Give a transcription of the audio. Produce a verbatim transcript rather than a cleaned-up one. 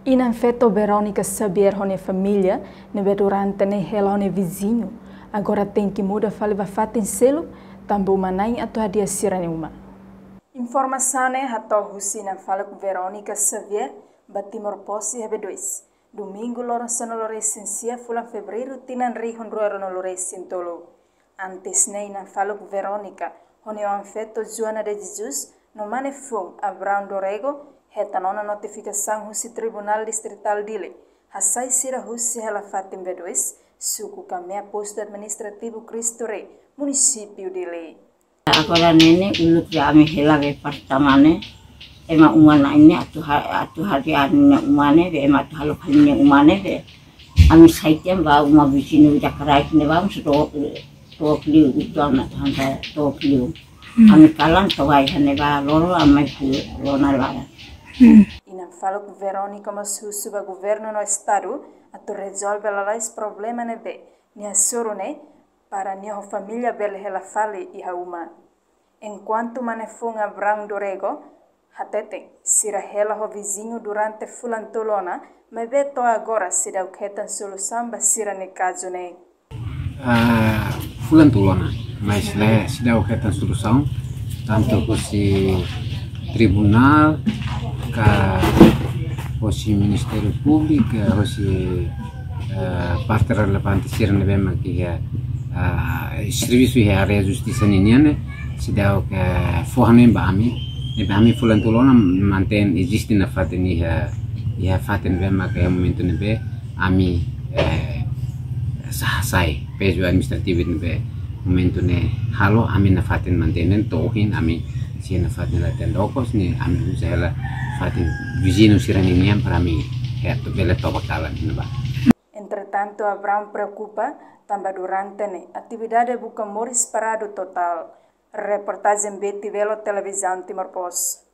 Inan-feto Verónica Xavier ho nia família, ne'ebé durante ne'e hela ho nia viziñu, agora tenke muda fali ba fatin seluk, tanba uma-na'in atu hadi'a sira-nia uma. Informasaun ne'e hato'o husi inan-faluk Verónica Xavier ba Timor Post iha Bedois, Domingu loron sanulu-resin-sia fulan Fevereiru tinan rihun rua ruanulu-resin-tolu. Antes ne'e inan-faluk Verónica ho nia oan-feto Joana de Jesus no mane-foun Abraão do Rego hetan ona notifikasaun husi Tribunál Distritál Dili, hasai sira husi hela fatin Bedois, suku Camea, Postu Administrativu Cristo Rei, Munisípiu Dili. Agora ne'e ne'e uluk be ami hela be pertama ne'e, ema uma-na'in ne'e atu ha-, atu hadi'a nia uma ne'e be, ema atu halo fali nia uma ne'e be. Ami sai tiha ba uma viziñu Jakarai ne'ebá, ami sei to'o, to'o liu, uitoan ona, to'o liu. Hmm. Ami kalan to'o ba iha ne'ebá, loro ami mai fuu rona laran. Hmm. Inan-faluk Verónica mós husu ba governu no Estadu atu rezolve lalais problema ne'ebé nia hasoru ne'e, para nia ho família bele hela fali iha uma. Enkuantu mane-foun Abraão do Rego hateten, sira hela ho viziñu durante fulan tolu ona, maibé to'o agora seidauk hetan solusaun ba sira-nia kazu ne'e. Ah, fulan tolu ona, mas la seidauk hetan solusaun, tantu husi tribunál, ka husi Ministériu Públiku, ka husi, eh, parte relevante sira ne'ebé mak iha, ah, servisu iha área justisa ninian ne'e, seidauk, eh, fó hanoin ba ami, ne'ebé ami fulan tolu ona mantein eziste nafatin iha, iha fatin ne'ebé mak iha momentu ne'ebé ami, eh, sa-, hasai pezu administrativu ne'ebé momentu ne'e halo, ami nafatin mantein to'o ohin, ami sei nafatin la iha okos ne'e, ami uza hela fatin viziñu sira ninian para ami hetu bele toba kalan ne'ebá. Entretantu, Abraão preokupa, tanba durante ne'e atividade buka moris paradu totál. Reportajen Betty Belo, Televizaun Timor Post.